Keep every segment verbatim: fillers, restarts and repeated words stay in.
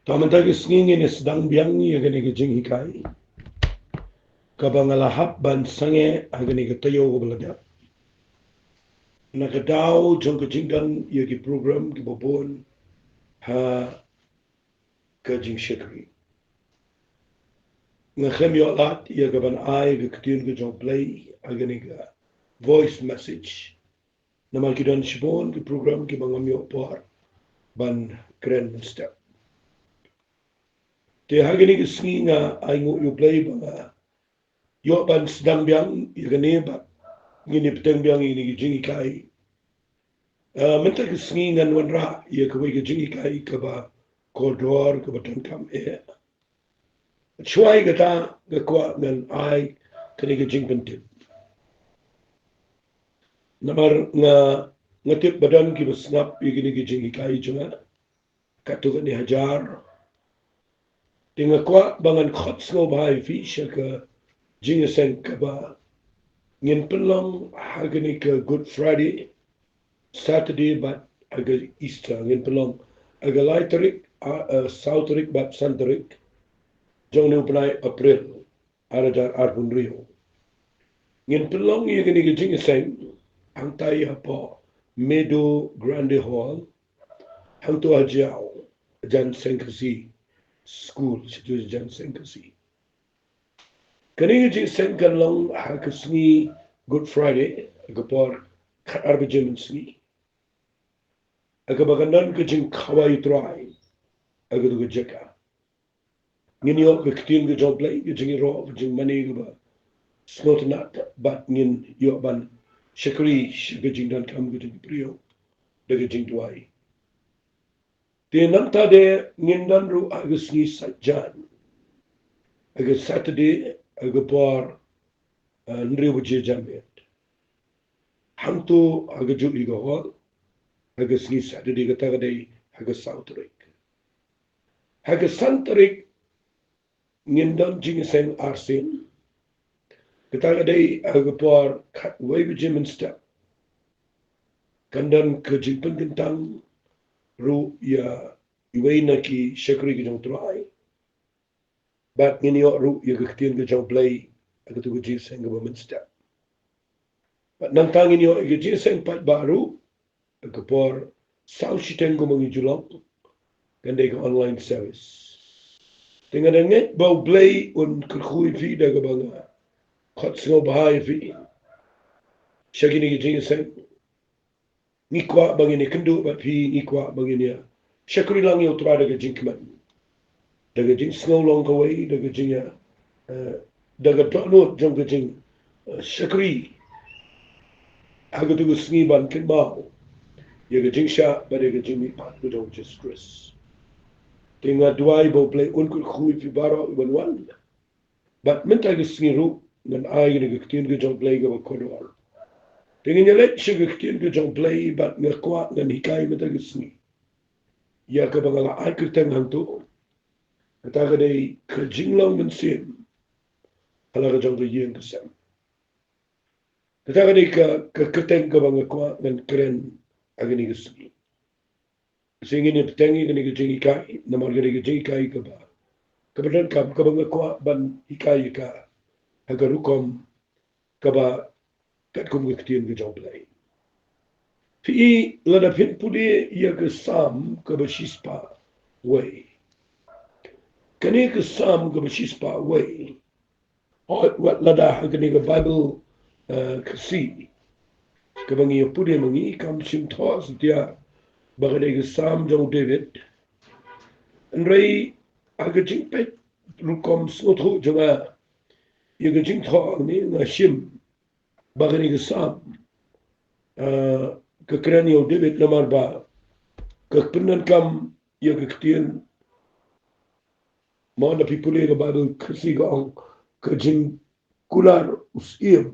Te mynta ka sngi ngin ïa sdang biang ïa kane ka jinghikai kaba nga la hap ban sangeh ha kane ka taïew kaba la dep, na ka daw jong ka jingdon ïa ki program kiba bun ha ka jingshakri. Nga khlem ïoh lad ïa ka ban ai ka ktien ka jong U Blei ha kane ka voice message, namar ki don shibun ki program kiba ngam ïoh por ban kren mynstep. Te ha kane ka sngi nga ainguh ïa U Blei ba nga ïoh ban sdang biang ïa kane, bad ngin ïa bteng biang ïa kane ka jinghikai. Ah, mynta ka sngi ngan wanrah ïa kawei ka jinghikai kaba kordor, kaba donkam eh. Shuwa kata nga kwah ngan ai kane ka jingpyntip, namar nga, nga tip ba don kiba sngap ïa kane ka jinghikai jong nga katto katne hajar. Te nga kwah ba ngan khot sngewbha ïa phi sha ka jingïaseng kaba ngin pynlong ha kane ka Good Friday, Saturday bad ha ka Easter. Ngin pynlong ha ka lai tarik, ah, ah, saw tarik bad san tarik jong une u bnai April, ar hajar arphew hynriew. Ngin pynlong ïa kane ka jingïaseng hangtai hapoh Meadow Grande Hall, hangto ha Jaiaw, Jan Seng Khasi School, shatu Jan Seng Khasi. Kane ka jingïaseng kan long ha ka sngi Good Friday, ha ka por khatar baje mynsngi, ha kaba kan don ka jingkhawai U Trai ha katu ka jaka. Ngin ïoh ka ktien ka jong U Blei, ka jingïaroh, ka jingmane kaba sngewtynnat, bad ngin ïoh ban shakri sha ka jingdonkam ka jong ki briew da ka jingduwai. Te nangta de ngin don ruh ha ka sngi Saitjaiñ, ha ka Saturday, ha ka por, eh, hynriew baje janmiet, hangto ha kajuh hi ka hall, ha ka sngi Saturday. Kata ka dei ha ka saw tarik. Ha ka san tarik ngin don jingïaseng arsien. Kata ka dei ha ka por khatwei baje mynstep. Kan don ka jingpynkyntang ruh ïa iwei na ki shakri ki jong U Trai. Bad ngin ïoh ruh ïa ka ktien ka jong U Blei ha katu ka jingïaseng kaba mynstep. Bad nangta ngin ïoh ïa ka jingïaseng paidbah ruh, ha ka por saw shiteng kumba ngi ju long, kan dei ka online service. Te nga da ngeit ba U Blei un kyrkhu ïa phi da kaba nga khot sngewbha ïa phi sha kine ki jingïaseng. Ngi kwah ba ngin ïakynduh bad phi, ngi kwah ba ngin ïa shakri lang ïa U Trai da ka jingkmen, da ka jingsngew long kawei, da ka jing, eh, da ka dohnud jong ka jing, eh, shakri ha katu ka sngi ban kynmaw ïa ka jingshah bad ïa ka jingmihpat ka jong U Jisu Khrist. Te nga duwai ba U Blei un kyrkhu ïa phi baroh ban wan. Bad mynta ka sngi ruh ngan ai ïa ka ktien ka jong U Blei kaba kordor. Te ngin ïaleit sha ka ktien ka jong U Blei bad nga kwah ngan hikai mynta ka sngi ïa kaba nga la ai kyrteng hangto. Kata ka dei ka jinglong mynsiem ha la ka jong ka ïing ka sem. Kata ka dei ka, ka kyrteng kaba nga kwah ngan kren ha kane ka sngi. Shisha ngin ïa bteng ïa kane ka jinghikai, namar kane ka jinghikai kaba, kaba donkam, kaba nga kwah ban hikai ïa ka ha ka rukom kaba katkum ka ktien ka jong U Blei. Phi i, lada phin pule ïa ka Salm kaba shispah wei. Kane ka Salm kaba shispah wei, wat lada ha kane ka Baibl, eh, Khasi kaba ngi ïa pule ma ngi, kam shym thoh satia ba ka dei ka Salm jong u David. Hynrei ha ka jingpeit rukom sngewthuh jong nga ïa ka jingthoh hangne, nga shim ba kane ka Salm, eh, ka kren ïa u David, namar ba ka pyndonkam ïa ka ktien. Ma lada phi pule ka Baibl Khasi ka ong, ka jingkular u syiem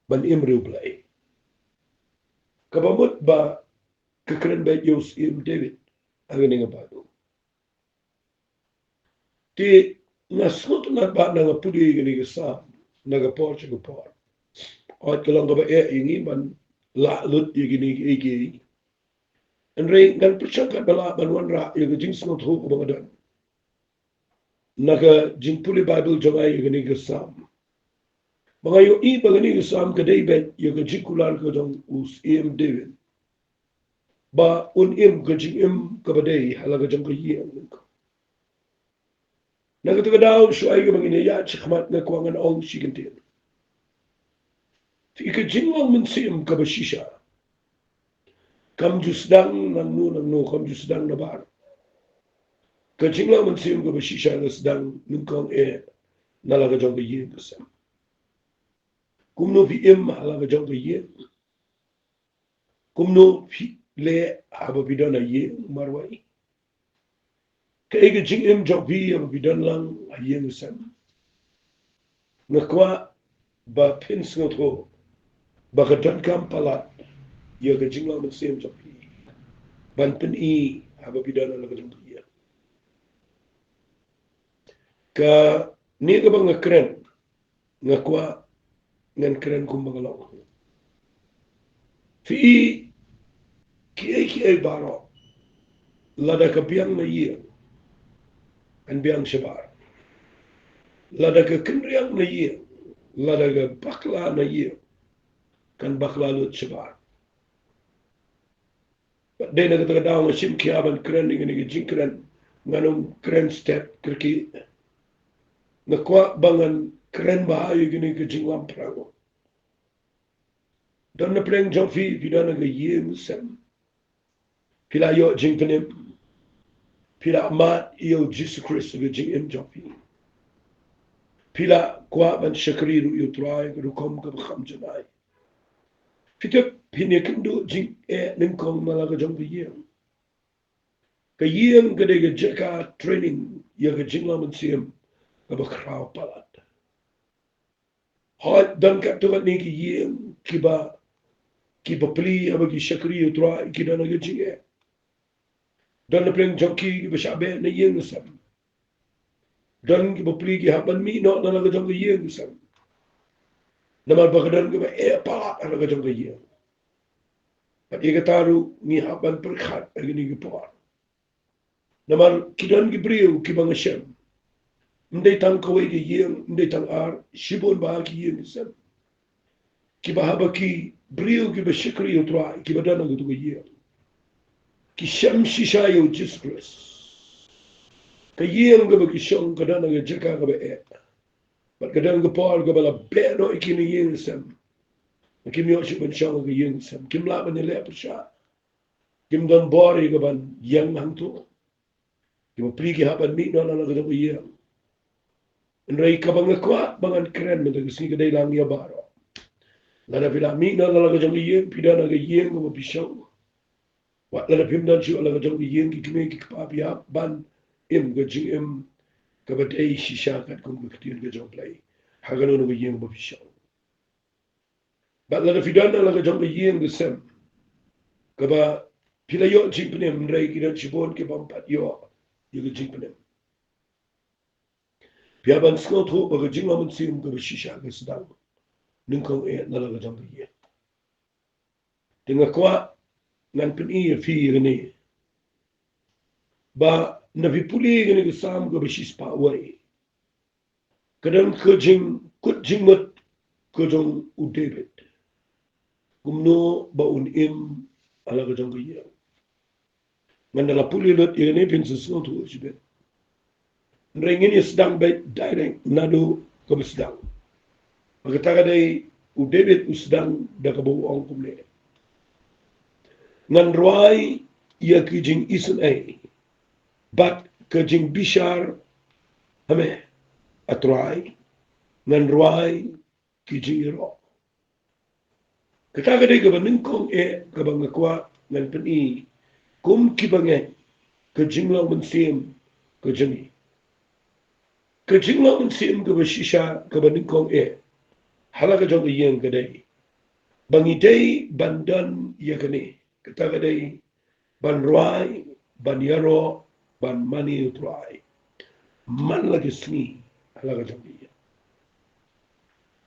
ban im riewblei. Kaba mut ba ka kren beit ïa u syiem David ha kane ka Baibl. Te nga sngewtynnat ba nga pule ïa kane ka Salm na ka por sha ka por. Hooid, ka long kaba eh ïa ngi ban lah lut ïa kine kiei kiei. Hynrei ngan pyrshang katba lah ban wanrah ïa ka jingsngewthuh kaba nga don na ka jingpule Baibl jong nga ïa kane ka Salm. Ba nga ïohi ba kane ka Salm ka dei beit ïa ka jingkular ka jong u Syiem David. Ba un im ka jingim kaba dei ha la ka jong ka ïing. Na kata ka daw shuwa ïa kaba ngin ïaid shakhmat nga kwah ngan ong shi kyntien. Phi, ka jinglong mynsiem kaba shisha kam ju sdang nangno nangno, kam ju sdang nabar. Ka jinglong mynsiem kaba shisha ka sdang nyngkong eh na la ka jong ka ïing ka sem. Kumno phi im ha la ka jong ka ïing. Kumno phi leh haba phi don ha ïing marwei. Kaei ka jingim jong phi haba phi don lang ha ïing ka sem. Nga kwah ba phin sngewthuh ba ka donkam palat ïa ka jinglong mynsiem jong phi ban pyni haba phi don ha la ka jong ka ïing. Kane kaba nga kren, nga kwah ngan kren kumba ka long. Phi, kiei kiei baroh, lada ka biang na ïing, kan biang shabar. Lada ka kynriang na ïing, lada ka bakla na ïing, kan bakla lut shabar. Bad dei na kata ka daw nga shim khia ban kren ïa kane ka jingkren, ngan ym kren stet kyrkieh. Nga kwah ba ngan kren bha ïa kane ka jinglam phrang. Don na pdeng jong phi, phi don ha ka ïing sem. Phi la ïoh jingpynim. Phi la mad ïa u Jisu Khrist ha ka jingim jong phi. Phi la kwah ban shakri ruh ïa u Trai ka rukom kaba kham janai. Phi tip, phin ïakynduh jingeh nyngkong na la ka jong ka ïing. Ka ïing ka dei ka jaka training ïa ka jinglong mynsiem kaba khraw palat. Hooid, don katto katne ki ïing kiba, kiba plie haba ki shakri ïa u Trai ki don ha ka jingeh. Don na pdeng jong ki kiba shah beh na ïing sem. Don kiba plie ki hap ban mih noh na la ka jong ka ïing sem. Namar ba ka don kaba eh palat ha la ka jong ka ïing. Bad ïa kata ruh ngi hap ban pyrkhat ha kine ki por. Namar ki don ki briew kiba nga shem, ym dei tang kawei ka ïing, ym dei tang ar, shibun bha ki ïing ki sem. Kiba haba ki briew kiba shakri ïa u Trai kiba don ha katu ka ïing, ki shem shisha ïa u Jisu Khrist. Ka ïing kaba ki shong ka don ha ka jaka kaba eh. Bad ka don ka por kaba la beh noh ïa ki na ïing sem. Kim ïoh shuh ban shong ha ka ïing sem. Kim lah ban ïaleh pyrshah. Kim don bor ïa ka ban ïeng hangto. Kiba plie ki hap ban mih noh na la ka jong ka ïing. Hynrei kaba nga kwah ba ngan kren mynta ka sngi ka dei lang ïa baroh. Lada phi la mih noh na la ka jong ka ïing, phi don ha ka ïing kaba phi shong. Wat lada phim don shuh ha la ka jong ka ïing, ki kmie ki kpa, phi hap ban im ka jingim kaba dei shisha katkum ka ktien ka jong U Blei ha kano kano ka ïing ba phi shong. Bad lada phi don ha la ka jong ka ïing ka sem kaba phi la ïoh jingpynim, hynrei ki don shibun kibym pat ïoh ïa ka jingpynim. Phi hap ban sngewthuh ba ka jinglong mynsiem kaba shisha ka sdang nyngkong eh na la ka jong ka ïing. Te nga kwah ngan pyni ïa phi ïa kane, ba na phi pule ïa kane ka Salm kaba shispah wei, ka don ka jingkut jingmut ka jong u David. Kumno ba un im ha la ka jong ka ïing. Ngan da la pule lut ïa kane, phin sa sngewthuh shibit. Hynrei ngin ïa sdang beit direct naduh kaba sdang. Ba kata ka dei u David u sdang da kaba u ong kumne: Ngan rwai ïa ki jingisynei bad ka jingbishar ha me, A Trai, ngan rwai ki jingïaroh. Kata ka dei kaba nyngkong eh kaba nga kwah ngan pyni kum kiba ngeit ka jinglong mynsiem ka jong ngi. Ka jinglong mynsiem kaba shisha kaba nyngkong eh ha la ka jong ka ïing ka dei ba ngi dei ban don ïa kane, kata ka dei ban rwai, ban ïaroh, ban mane U Trai man la ka sngi ha la ka jong ka ïing.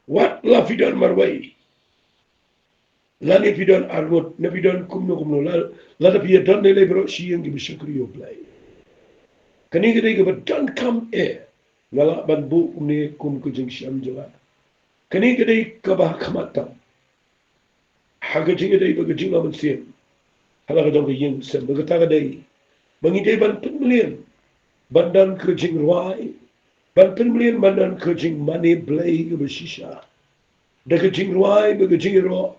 Wat la phi don marwei, lane phi don arngut, ne phi don kumno kumno, la, lada phi ïa don ne lei baroh shi ïing kiba shakri ïa U Blei. Kane ka dei kaba donkam eh Nga lah ban buh kumne kum ka jingshem jong nga. Kane ka dei kaba ha khmat tam ha ka jingïadei bad ka jinglong mynsiem ha la ka jong ka ïing ka sem. Bad kata ka dei ba ngi dei ban pynmlien ban don ka jingrwai, ban pynmlien ban don ka jingmane Blei kaba shisha, da ka jingrwai bad ka jingïaroh,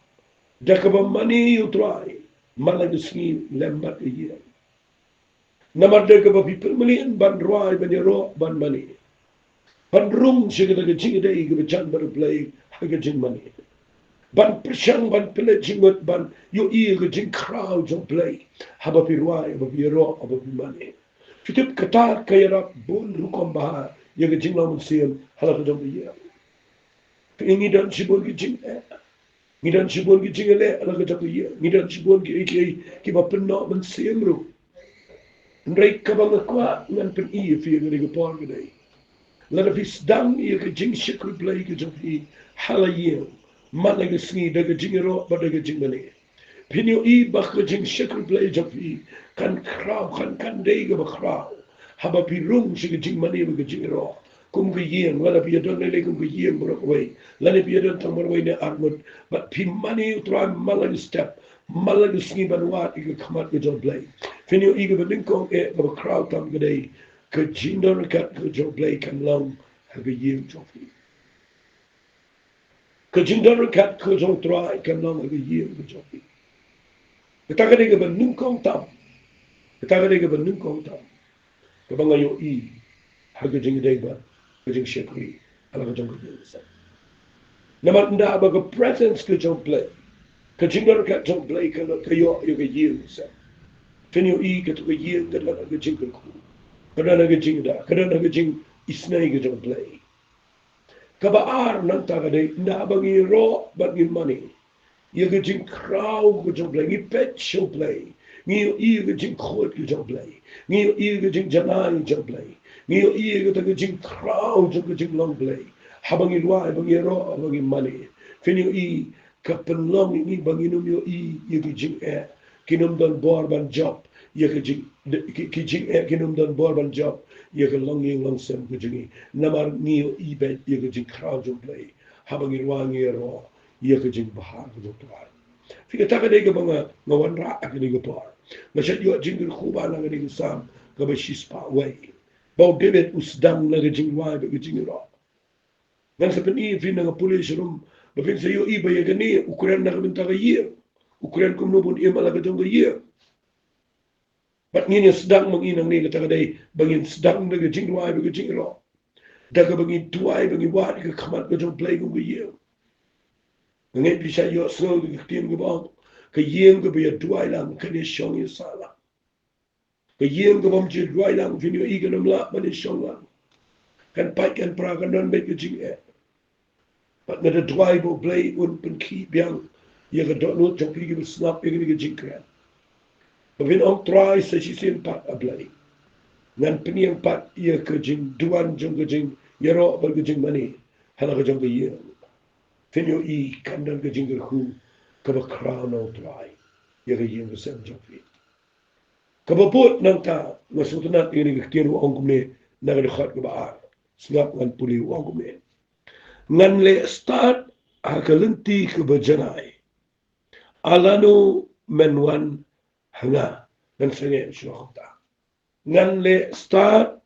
da kaba mane ïa U Trai man la ka sngi lem bad ka ïing. Namar da kaba phi pynmlien ban rwai, ban ïaroh, ban mane, ban rung sha kata ka jingïadei kaba jan bad U Blei ha ka jingmane, ban pyrshang, ban pynleit jingmut, ban ïohi ïa ka jingkhraw jong U Blei haba phi rwai, haba phi ïaroh, haba phi mane. Phi tip, kata ka ïarap bun rukom bha ïa ka jinglong mynsiem ha la ka jong ka ïing. Phi, ngi don shibun ki jingeh, ngi don shibun ki jingeh ha la ka jong ka ïing, ngi don shibun kiei kiei kiba pynnoh mynsiem ruh. Hynrei kaba nga kwah ngan pyni ïa phi ha kane ka por ka dei, lada phi sdang ïa ka jingshakri Blei ka jong phi ha la ïing man la ka sngi da ka jingïaroh bad da ka jingmane, phin ïohi ba ka jingshakri Blei jong phi kan khraw, kan, kan dei kaba khraw haba phi rung sha ka jingmane bad ka jingïaroh kum ka ïing, lada phi ïadon lei lei kum ka ïing baroh kawei, lane phi ïadon tang marwei ne arngut, bad phi mane ïa U Trai man la ka step, man la ka sngi ban wad ïa ka khmat ka jong U Blei, phin ïohi kaba nyngkong eh kaba khraw tam ka dei ka jingdon ryngkat ka jong U Blei kan long ha ka ïing jong phi. Ka jingdon ryngkat ka jong U Trai kan long ha ka ïing ka jong phi. Kata ka dei kaba nyngkong tam. Kata ka dei kaba nyngkong tam kaba nga ïohi ha ka jingïadei bad ka jingshakri ha la ka jong ka ïing ka sem. Namar ynda ba ka presence ka jong U Blei, ka jingdon ryngkat jong U Blei ka, ka ïoh ïa ka ïing ka sem, phin ïohi kata ka ïing ka don ha ka jingkyrkhu, ka don ha ka jingïada, ka don ha ka jingisynei ka jong U Blei. Kaba ar nangta ka dei, ynda ba ngi ïaroh bad ngi mane ïa ka jingkhraw ka jong U Blei, ngi peit sha U Blei, ngi ïohi ïa ka jingkhuid ka jong U Blei, ngi ïohi ïa ka jingjanai jong U Blei, ngi ïohi ïa kata ka jingkhraw jong ka jinglong Blei haba ngi rwai, ba ngi ïaroh, ba ngi mane, phin ïohi ka pynlong ïa ngi ba ngin ym ïohi ïa ki jingeh kin ym don bor ban jop ïa ka jing, ki, ki jingeh kin ym don bor ban jop ïa ka longïing longsem ka jong ngi, namar ngi ïohi beit ïa ka jingkhraw jong U Blei haba ngi rwai, ngi ïaroh ïa ka jingbha ka jong U Trai. Phi, kata ka dei kaba nga, nga wanrah ha kane ka por. Nga shait ïoh jingkyrkhu ba na kane ka Salm kaba shispah wei, ba u David u sdang na ka jingrwai bad ka jingïaroh. Ngan sa pyni ïa phi, nga pule sharum ba phin sa ïohi ba ïa kane u kren na ka bynta ka ïing, u kren kumno ba un im ha la ka jong ka ïing. Bad ngin ïa sdang ma ngi nangne, kata ka dei ba ngin sdang da ka jingrwai bad ka jingïaroh, da kaba ngi duwai, ba ngi wad ïa ka khmat ka jong U Blei kum ka ïing. Nga ngeit phi shait ïohsngew da ka ktien kaba ong, ka ïing kaba ïaduwai lang kan ïashong ïasah lang. Ka ïing kaba ym ju duwai lang, phin ïohi kan ym lah ban ïashong lang. Kan pait kan pra, kan don beit ka jingeh. Bad nga da duwai ba U Blei un pynkhih biang ïa ka dohnud jong phi kiba sngap ïa kane ka jingkren. Ba phin ong, Trai, sa shisien pat, A Blei, ngan pynïeng pat ïa ka jingduwan jong ka jingïaroh bad ka jingmane ha la ka jong ka ïing. Phin ïohi kan don ka jingkyrkhu kaba khraw na U Trai ïa ka ïing ka sem jong phi. Kaba bud nangta, nga sngewtynnat ïa kane ka ktien, u ong kumne na ka dkhot kaba ar. Sngap, ngan pule, u ong kumne: Ngan leh stad ha ka lynti kaba janai, A lano men wan ha nga? Ngan sangeh shuwa kumta. Ngan leh stad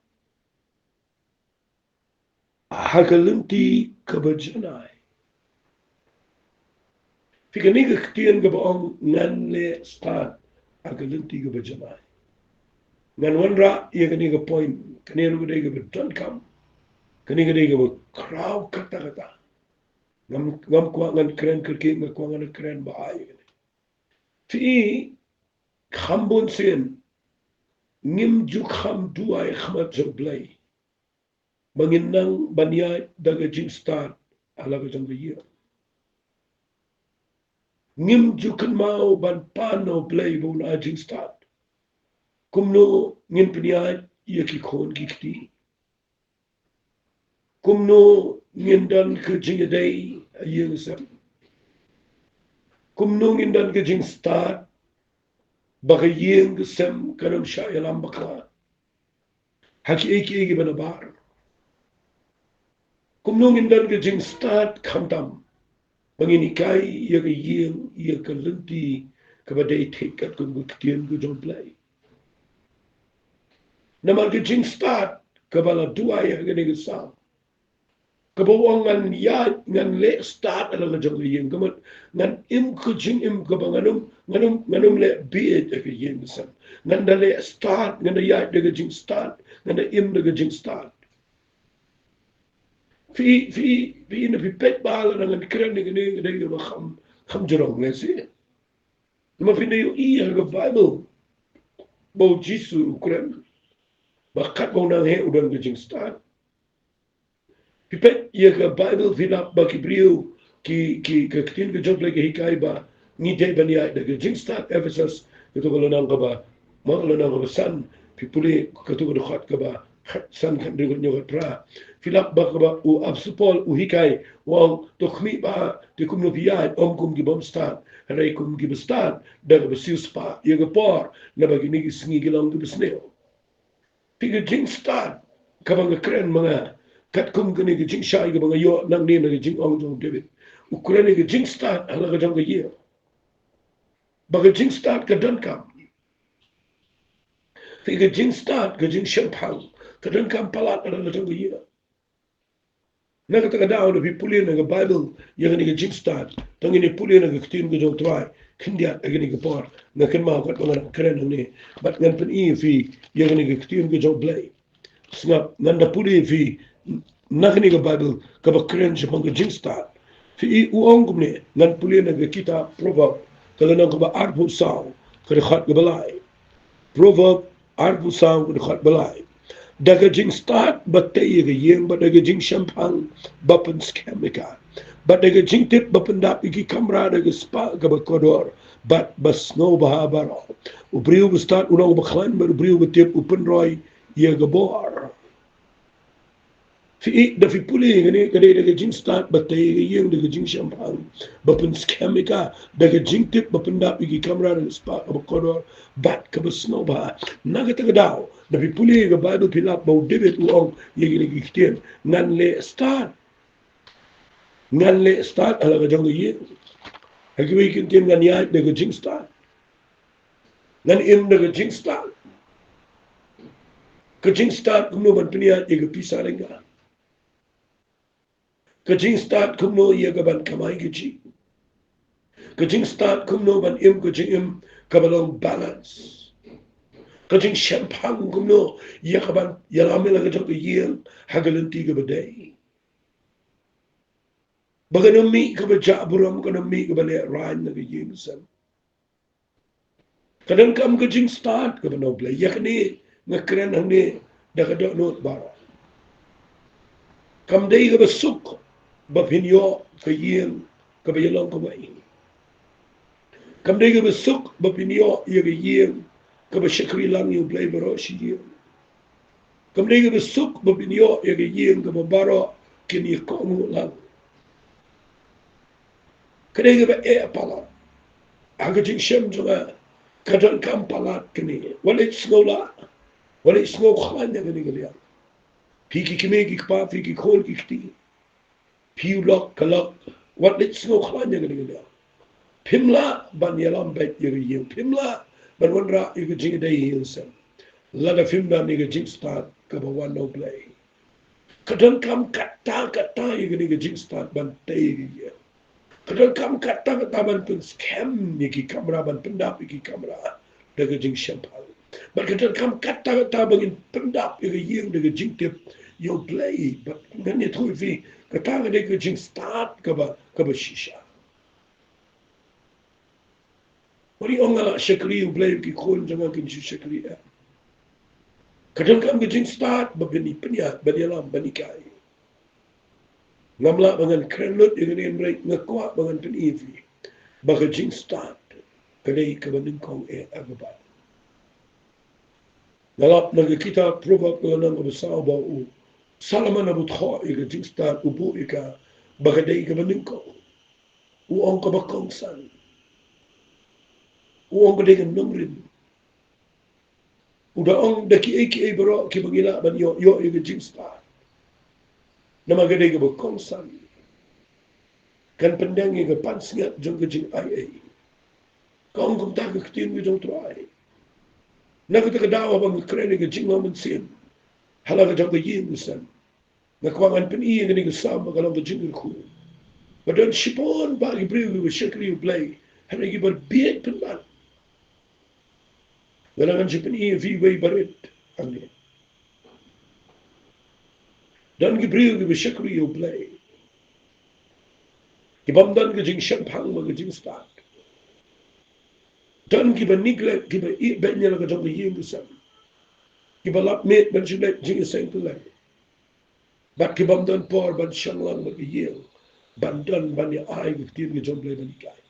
ha ka lynti kaba janai. Phi, kane ka ktien kaba ong ngan leh stad ha ka lynti kaba janai, ngan wanrah ïa kane ka point. Kane ruh ka dei kaba donkam. Kane ka dei kaba khraw katta katta. Ngam, ngam kwah ngan kren kyrkieh, nga kwah ngan kren ba ai ïa kane. Phi, kham bun sien ngim ju kham duwai ha khmat jong U Blei ba ngin nang ban ïaid da ka jingstad ha la ka jong ka ïing. Ngim ju kynmaw ban pan na U Blei ba un ai jingstad. Kumno ngin pynïaid ïa ki khun ki kti? Kumno ngin don ka jingïadei ha ïing ha sem? Kumno ngin don ka jingstad ba ka ïing ka sem kan ym shah ïalam bakla ha kiei kiei kiba nabar? Kumno ngin don ka jingstad? Khamtam ba ngin hikai ïa ka ïing, ïa ka lynti kaba dei thik katkum ka ktien ka jong U Blei. Namar ka jingstad kaba la duwai ha kane ka Salm, kaba ong, ngan ïaid, ngan leh stad ha la ka jong ka ïing, ka mut ngan im ka jingim kaba ngan ym, ngan ym, ngan ym leh bieit ha ka ïing ka sem. Ngan da leh stad, ngan da ïaid da ka jingstad, ngan da im da ka jingstad. Phi, phi, phi, na phi peit ba lada ngan kren ïa kane ka dei kaba kham, kham jrong lehse. Namar phin da ïohi ha ka Baibl ba U Jisu u kren ba katba u nang heh u don ka jingstad. Phi peit ïa ka Baibl phi lap ba ki briew ki, ki, ka ktien ka jong U Blei ka hikai ba ngi dei ban ïaid da ka jingstad. Ephesos, kato ka lynnong kaba, ma, lynnong kaba san, phi pule kato ka dkhot kaba khat, san, khathynriew, khathynñiew, khatphra. Phi lap ba kaba u apostol Paul u hikai, u ong, to khmih ba te kumno phi ïaid, ym kum ki bym stad, hynrei kum ki bastad, da kaba siewspah ïa ka por, naba kine ki sngi ki long kiba sniew. Phi, ka jingstad kaba nga kren ma nga, katkum kane ka jingshai kaba nga ïoh nangne na ka jingong jong u David. U kren ïa ka jingstad ha la ka jong ka ïing. Ba ka jingstad ka donkam. Phi, ka jingstad, ka jingshemphang ka donkam palat ha la ka jong ka ïing. Na kata ka daw, lada phi pule na ka Baibl ïa kane ka jingstad, tang ngin ïa pule na ka ktien ka jong U Trai khyndiat ha kane ka por. Nga kynmaw katba nga dang kren hangne bad ngan pyni ïa phi ïa kane ka ktien ka jong U Blei. Sngap, ngan da pule ïa phi na kane ka Baibl kaba kren shaphang ka jingstad. Phi, u ong kumne, ngan pule na ka kitab Proverb, ka lynnong kaba arphew saw, ka dkhot kaba lai. Proverb arphew saw, ka dkhot ba lai. Da ka jingstad ba tei ïa ka ïing, bad da ka jingshemphang ba pynskhem ïa ka, bad da ka jingtip ba pyndap ïa ki kamra da ka spah kaba kordor bad ba sngewbha baroh. U briew bastad u long uba khlaiñ, bad u briew batip u pynroi ïa ka bor. Phi, da phi pule ïa kane, ka dei da ka jingstad ba tei ïa ka ïing, da ka jingshemphang ba pynskhem ïa ka, da ka jingtip ba pyndap ïa ki kamra da ka spah kaba kordor bad kaba sngewbha. Na kata ka daw, da phi pule ïa ka Baibl phi lap ba u David u ong ïa kine ki ktien, ngan leh stad. Ngan leh stad ha la ka jong ka ïing. Ha kiwei ki ktien, ngan ïaid da ka jingstad. Ngan im da ka jingstad. Ka jingstad kumno ban pynïaid ïa ka pisa lynga. Ka jingstad kumno ïa ka ban kamai kajih. Ka jingstad kumno ban im ka jingim kaba long balance. Ka jingshemphang kumno ïa ka ban ïalam ïa la ka jong ka ïing ha ka lynti kaba dei. Ba kan ym mih kaba jah burom, kan ym mih kaba lehraiñ na ka ïing sem. Ka donkam ka jingstad kaba na U Blei. Ïa kane nga kren hangne da ka dohnud baroh. Kam dei kaba suk ba phin ïoh ka ïing kaba ïalong kawei. Kam dei kaba suk ba phin ïoh ïa ka ïing kaba shakri lang ïa U Blei baroh shi ïing. Kam dei kaba suk ba phin ïoh ïa ka ïing kaba baroh kin ïakohnguh lang. Ka dei kaba eh palat. Ha ka jingshem jong nga, ka donkam palat kane. Wat leit sngewlah, wat leit sngewkhlaiñ ïa kane ka liang. Phi ki kmie ki kpa, phi ki khun ki kti, phi u lok ka lok, wat leit sngewkhlaiñ ïa kane ka liang. Phim lah ban ïalam beit ïa ka ïing, phim lah ban wanrah ïa ka jingïadei ïing sem, lada phim don ïa ka jingstad kaba wan na U Blei. Ka donkam katta katta ïa kane ka jingstad ban tei ïa ka ïing. Ka donkam katta katta ban pynskhem ïa ki kamra, ban pyndap ïa ki kamra da ka jingshemphang. Bad ka donkam katta katta ba ngin pyndap ïa ka ïing da ka jingtip ïa U Blei. Bad ngan ïathuh ïa phi, kata ka dei ka jingstad kaba, kaba shisha. Wat ïa ong nga la shakri U Blei, ki khun jong nga kin shu shakri eh. Ka donkam ka jingstad ba phin ïa pynïaid, ban ïalam, ban hikai. Ngam lah ba ngan kren lut ïa kane, hynrei nga kwah ba ngan pyni ïa phi ba ka jingstad ka dei kaba nyngkong eh ha ka Baibl. Nga lap na ka kitab Proverb ka lynnong kaba saw ba u Solomon haba u thoh ïa ka jingstad u buh ïa ka ba ka dei kaba nyngkong. U ong kaba kongsan. U ong ka dei ka nongrim. U da ong da kiei kiei baroh kiba ngi lah ban ïoh, ïoh ïa ka jingstad. Namar ka dei kaba kongsan. Kan pyndeng ïa ka pansngiat jong ka jingai ei. Ka ong kumta ka ktien ka jong U Trai. Na kata ka daw haba nga kren ïa ka jinglong mynsiem ha la ka jong ka ïing ka sem, nga kwah ngan pyni ïa kane ka Salm ba ka long ka jingkyrkhu. Ba don shibun bah ki briew kiba shakri U Blei, hynrei kiba bieit pynban. Nga dang ngan sa pyni ïa phi wei barit hangne. Don ki briew kiba shakri ïa U Blei, ki bym don ka jingshemphang bad ka jingstad. Don kiba neglect, kiba ïeh beit ïa la ka jong ka ïing ka sem, kiba lap miet ban shu leit jingïaseng kylleng. Bad ki bym don por ban shong lang bad ka ïing, ban don ban ïa ai ka ktien ka jong U Blei ban hikai.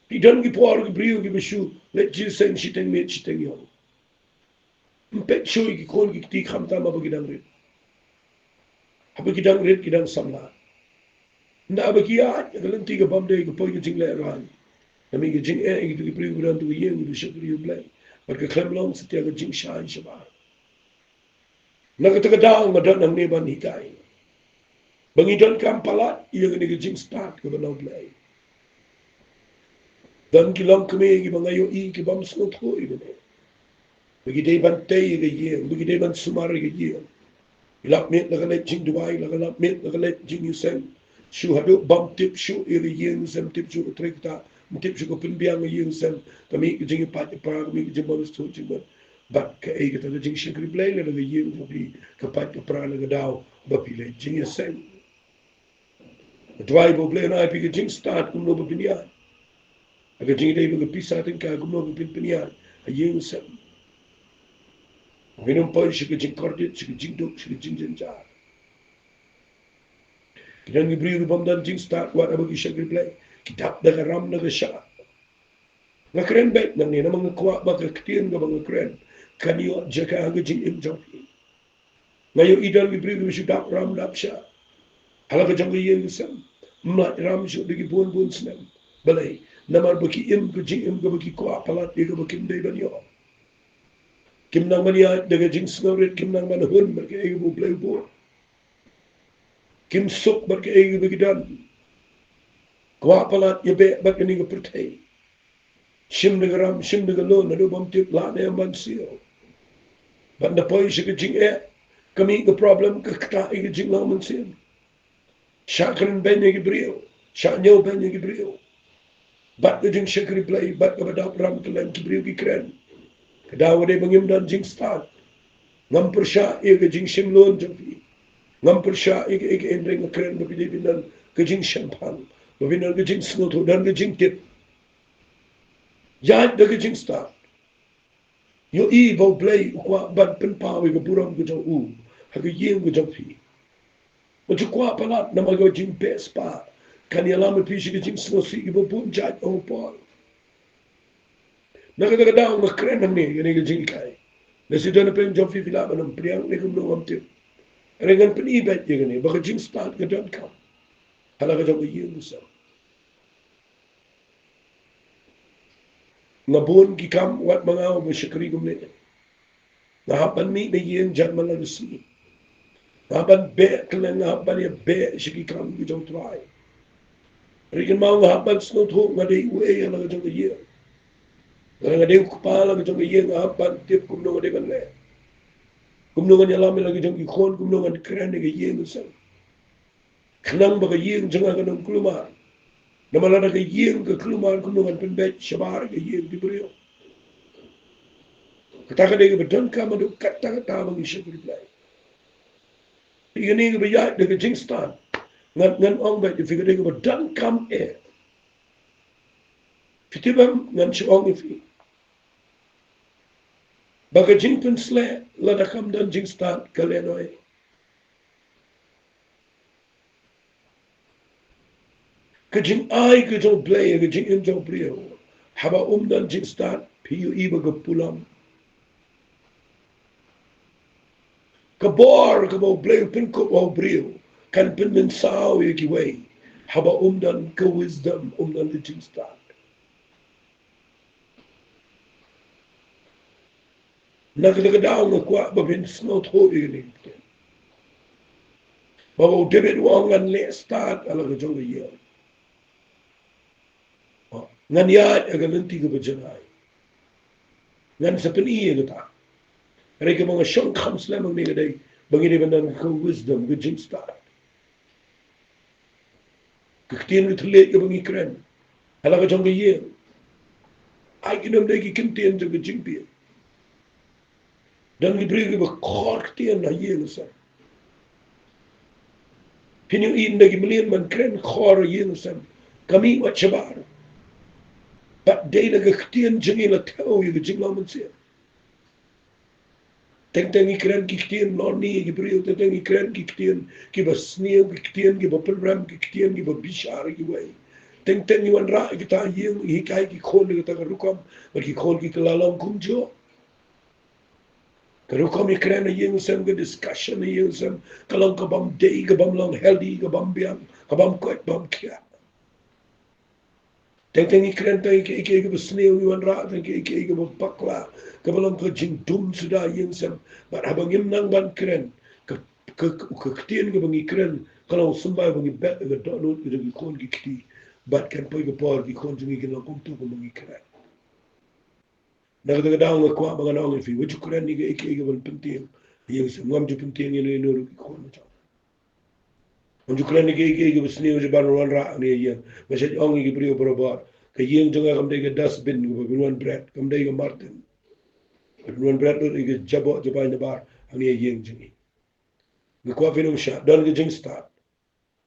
Ki don ki por ki briew kiba shu leit jingïaseng shiteng miet shiteng ïong. Ym peit shuh ïa ki khun ki kti khamtam haba ki dang rit. Haba ki dang rit ki dang samla. Ynda haba ki ïaid ha ka lynti ka bym dei, ka poi ka jinglehrain. Ka mih ka jingeh ïa kito ki briew kiba don ha ka ïing, kiba shakri U Blei. Bad ka khlem long satia ka jingshai shabar. Na kata ka daw nga don hangne ban hikai ba ngi donkam palat ïa kane ka jingstad kaba na U Blei. Don ki longkmie kiba nga ïohi ki bym sngewthuh ïa kane. Ba ki dei ban tei ïa ka ïing, ba ki dei ban sumar ïa ka ïing. Ki lap miet la ka leit jingduwai, la ka lap miet la ka leit jingïaseng. Shu haduh bym tip shuh ïa ka ïing sem, tip shuh ka trei ktah, ym tip shuh ka pynbiang ka ïing sem. Ka mih ka jingïapait ïapra, ka mih ka jingbymsngewthuh jingmut. Bad kaei kata ka jingshakri Blei lada ka ïing ka phi ka pait ka pra na ka daw ba phi leit jingïaseng. Duwai ba U Blei un ai phi ka jingstad kumno ba phin ïaid ha ka jingïadei bad ka pisa tyngka, kumno ba phin pynïaid ha ïing sem. Ba phin ym poi sha ka jingkordit, sha ka jingduk, sha ka jingjynjar. Ki don ki briew ki bym don jingstad wat haba ki shakri Blei, ki dap da ka ram da ka shah. Nga kren beit nangne namar nga kwah ba ka ktien kaba nga kren kan ïoh jaka ha ka jingim jong phi. Nga ïohi don ki briew kiba shu dap ram dap shah ha la ka jong ka ïing ka sem. Ym lait ram shuh da ki bun bun snem. Balei? Namar ba ki im ka jingim kaba ki kwah palat ïa kaba kim dei ban ïoh. Kim nang ban ïaid da ka jingsngewrit, kim nang ban hun bad kaei kaba U Blei u bud. Kim suk bad kaei kaba ki don. Kwah palat ïa beh bad kane ka pyrthei. Shim da ka ram, shim da ka lun, naduh bym tip lah ne em ban siew. Bad ynda poi sha ka jingeh, ka mih ka problem, ka ktah ïa ka jinglong mynsiem. Shah kren beiñ ïa ki briew, shah ñiew beiñ ïa ki briew. Bad ka jingshakri Blei, bad kaba dap ram kylleng, ki briew ki kren. Ka daw ka dei ba ngim don jingstad. Ngam pyrshah ïa ka jingshim lun jong phi. Ngam pyrshah ïa ka, ïa ka, hynrei nga kren ba phi dei phin don ka jingshemphang, ba phin don ka jingsngewthuh, don ka jingtip. Ïaid da ka jingstad. Ïohi ba U Blei u kwah ban pynpaw ïa ka burom ka jong u ha ka ïing ka jong phi. Ba ju kwah palat namar ka jingbehspah kan ïalam ïa phi sha ka jingsngewsih kiba bun jait ha u por. Na kata ka daw nga kren hangne ïa kane ka jinghikai. Lehse don ha pdeng jong phi phi lah ban ym pdiang ne kumno ngam tip. Hynrei ngan pyni beit ïa kane ba ka jingstad ka donkam ha la ka jong ka ïing ka sem. Nga bun ki kam wat ma nga uba shakri kumne. Nga hap ban mih na ïing jan man la ka sngi. Nga hap ban beh kylleng, nga hap ban ïa beh sha ki kam ki jong U Trai. Hynrei kynmaw nga hap ban sngewthuh nga dei uei ha la ka jong ka ïing. Nga dei u kpa la ka jong ka ïing, nga hap ban tip kumno nga dei ban leh. Kumno ngan ïalam ïa la ka jong ki khun, kumno ngan kren ïa ka ïing ka sem. Khnang ba ka ïing jong nga kan ym kulmar. Namar lada ka ïing ka kulmar kumno ngan pynbeit shabar ïa ka ïing ki briew. Kata ka dei kaba donkam haduh katta katta ba ngi shakri Blei. Ïa kane kaba ïaid da ka jingstad. Ngan, ngan ong beit ïa phi ka dei kaba donkam eh. Phi tip em, ngan shu ong ïa phi ba ka jingpynsleh lada kam don jingstad ka lehnoh. Ka jingai ka jong U Blei, ka jingim jong u briew. Haba um don jingstad, phi ïohi ba ka pulom. Ka bor kaba U Blei u pynkup ha u briew kan pynmynsaw ïa kiwei. Haba um don ka wisdom, um don ka jingstad. Na kata ka daw nga kwah ba phin sngewthuh ïa kane. Ba u David u ong ngan leh stad ha la ka jong ka ïing. Oh, ngan ïaid ha ka lynti kaba janai. Ngan sa pyni ïa kata. Hynrei kaba nga shong kham slem hangne ka dei ba ngi dei ban don ka wisdom, ka jingstad. Ka ktien ka thylliej kaba ngi kren ha la ka jong ka ïing. Ai ki nym dei ki ktien jong ka jingpynim. Don ki briew kiba khor ktien ha ïing sem. Phin ïohi ynda ki mlien ban kren khor ha ïing sem, ka mih wat shabar. Bad dei na ka ktien jong ngi la thew ïa ka jinglong mynsiem. Teng teng ngi kren ki ktien lorni ïa ki briew, teng teng ngi kren ki ktien kiba sniew, ki ktien kiba pynrem, ki ktien kiba bishar ïa kiwei. Teng teng ngi wanrah ïa kata ïing, ngi hikai ki khun ïa kata ka rukom, bad ki khun ki kylla long kumjuh. Ka rukom ïakren ha ïing sem, ka discussion ha ïing sem, ka long kabym dei, kabym long healthy, kabym biang, kabym koit, bym khiah. Teng teng ngi kren tang ïa kiei kiei kiba sniew, ngi wanrah tang ïa kiei kiei kiba bakla, kaba long ka jingdum suda ha ïing sem. Bad haba ngim nang ban kren, ka, ka, ka, ka ktien kaba ngi kren ka long symbai ba ngi bet ïa ka dohnud ka jong ki khun ki kti. Bad kan poi ka por ki khun jong ngi kin long kumta kumba ngi kren. Na kata ka daw nga kwah ba ngan ong ïa phi, wat ju kren ïa kiei kiei kiban pyntieng ïa ïing sem, ngam ju pyntieng ïa ino ino ruh ki khun jong. Ngam ju kren ïa kiei kiei kiba sniew, ju ban wanrah hangne ha ïing. Nga shait ong ïa ki briew barabor, ka ïing jong nga kam dei ka dustbin kaba phin wan bret, kam dei ka martin. Phin wan bret lut ïa ka jaboh jabai nabar hangne ha ïing jong ngi. Nga kwah phin ym shah don ka jingstad.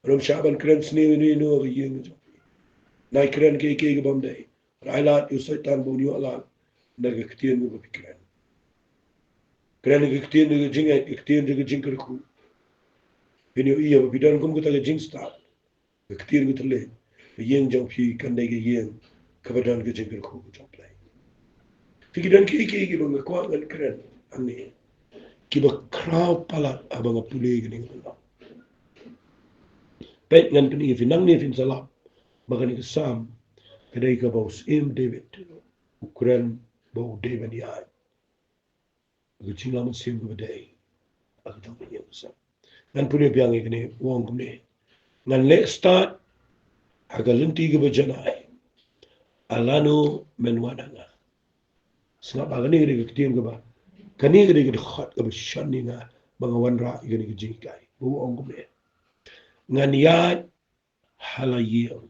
Ym shah ban kren sniew ino ino ha ka ïing jong phi. Nai kren kiei kiei kaba ym dei. Rai lad ïa u Soitan ba un ïoh lad na ka ktien kaba phi kren. Kren ka ktien ka jingngeit, ka ktien ka jingkyrkhu. Phin ïohi ba phi don kum kata ka jingstad, ka ktien ka thylliej, ka ïing jong phi kan dei ka ïing kaba don ka jingkyrkhu ka jong U Blei. Phi, ki don kiei kiei kiba nga kwah ngan kren hangne kiba khraw palat haba nga pule kane ka lynnong. Peit, ngan pyni ïa phi nangne, phin sa lap ba kane ka Salm ka dei kaba u Syiem David u kren ba u dei ban ïaid ha ka jinglong mynsiem kaba dei ha ka jong ka ïing ka sem. Ngan pule biang ïa kane, u ong kumne: Ngan leh stad ha ka lynti kaba janai, ha lano men wan ha nga. Sngap, ha kane ka dei ka ktien kaba, kane ka dei ka dkhot kaba shon ïa nga ba nga wanrah ïa kane ka jinghikai. Ba u ong kumne: Ngan ïaid ha la ïing.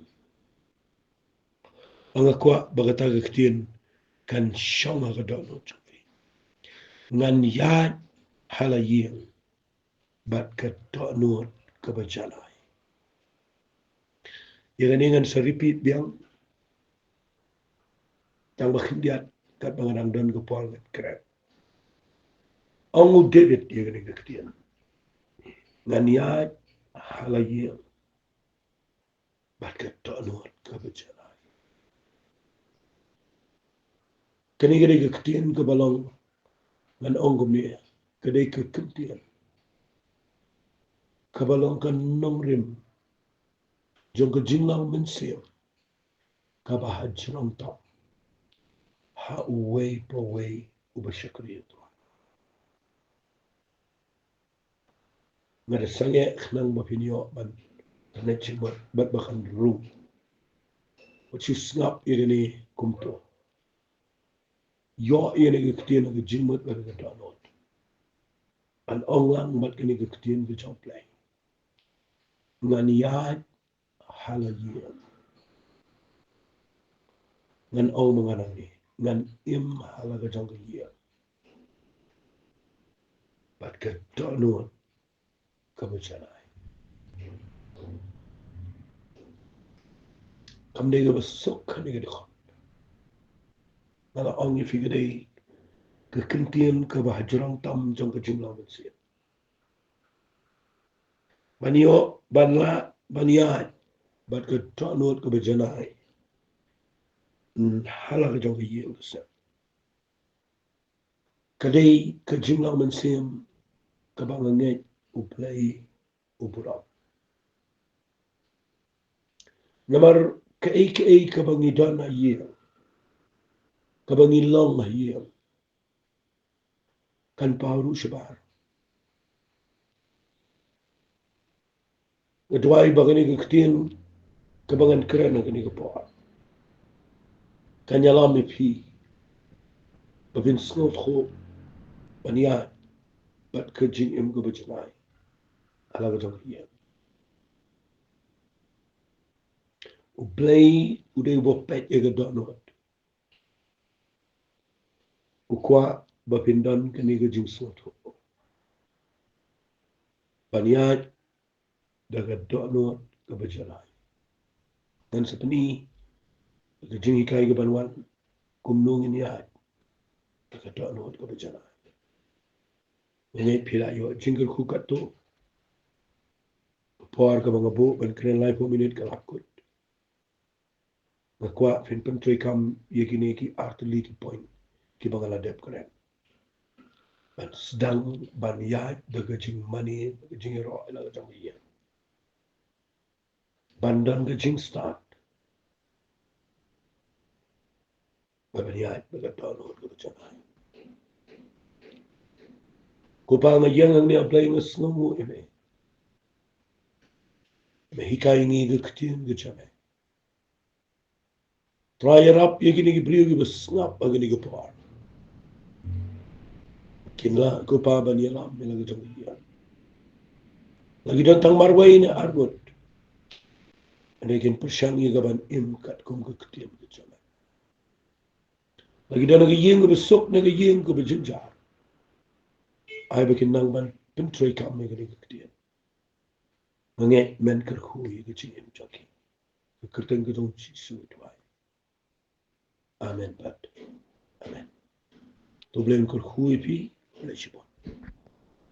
Nga kwah ba kata ka ktien kan shong ha ka dohnud jong phi. Ngan ïaid ha la ïing bad ka dohnud kaba janai. Ïa kane ngan sa repeat biang tang ba khyndiat katba nga dang don ka por ngan kren. Ong u David ïa kane ka ktien: Ngan ïaid ha la ïing bad ka dohnud kaba janai. Kane ka dei ka ktien kaba long, ngan ong kumne, ka dei ka ktien kaba long ka nongrim jong ka jinglong mynsiem kaba hajrong tam ha uwei pa uwei uba shakri ïa U Trai. Nga da sangeh khnang ba phin ïoh ban connect jingmut bad ba kan rung. Wat shu sngap ïa kane kumto. Ïoh ïa kane ka ktien ha ka jingmut bad ka dohnud. Ngan ong lang bad kane ka ktien ka jong U Blei: Ngan ïaid ha la ïing. Ngan ong ma nga nangne, ngan im ha la ka jong ka ïing bad ka dohnud kaba janai. Kam dei kaba suk kane ka dkhot. Nga la ong ïa phi, ka dei ka ktien kaba hajrong tam jong ka jinglong mynsiem. Ban ïoh, ban lah, ban ïaid bad ka dohnud kaba janai ha la ka jong ka ïing ka sem. Ka dei ka jinglong mynsiem kaba nga ngeit U Blei u burom. Namar kaei kaei kaba ngi don ha ïing, kaba ngi long ha ïing, kan paw ruh shabar. Nga duwai ba kane ka ktien kaba ngan kren ha kane ka por kan ïalam ïa phi ba phin sngewthuh ban ïaid bad ka jingim kaba janai ha la ka jong ka ïing. U Blei u dei uba peit ïa ka dohnud. U kwah ba phin don kane ka jingsngewthuh ban ïaid da ka dohnud kaba janai. Ngan sa pyni ka jinghikai kaban wan kumno ngin ïaid da ka dohnud kaba janai. Nga ngeit phi la ïoh jingkyrkhu katto. Ka por kaba nga buh ban kren laiphew minit ka la kut. Nga kwah phin pyntreikam ïa kine ki artylli ki point kiba nga la dep kren ban sdang ban ïaid da ka jingmane, da ka jingïaroh ïa la ka jong ka ïing, ban don ka jingstad ba ban ïaid da ka dohnud kaba janai. Ko Pa, nga ïeng hangne, A Blei, nga sngewnguh ïa me. Me hikai ngi ka ktien ka jong me. Trai, ïarap ïa kine ki briew kiba sngap ha kine ki por. Kin lah, ko Pa, ban ïalam ïa la ka jong ka ïing. La ki don tang marwei ne arngut, hynrei kin pyrshang ïa ka ban im katkum ka ktien ka jong me. La ki don ha ka ïing kaba suk ne ka ïing kaba jynjar, ai ba kin nang ban pyntreikam ïa kane ka ktien. Nga ngeit men kyrkhu ïa ka jingim jong ki. Ka kyrteng ka jong U Jisu nga duwai. Amen bad amen. To U Blei un kyrkhu ïa phi. Blei shibun.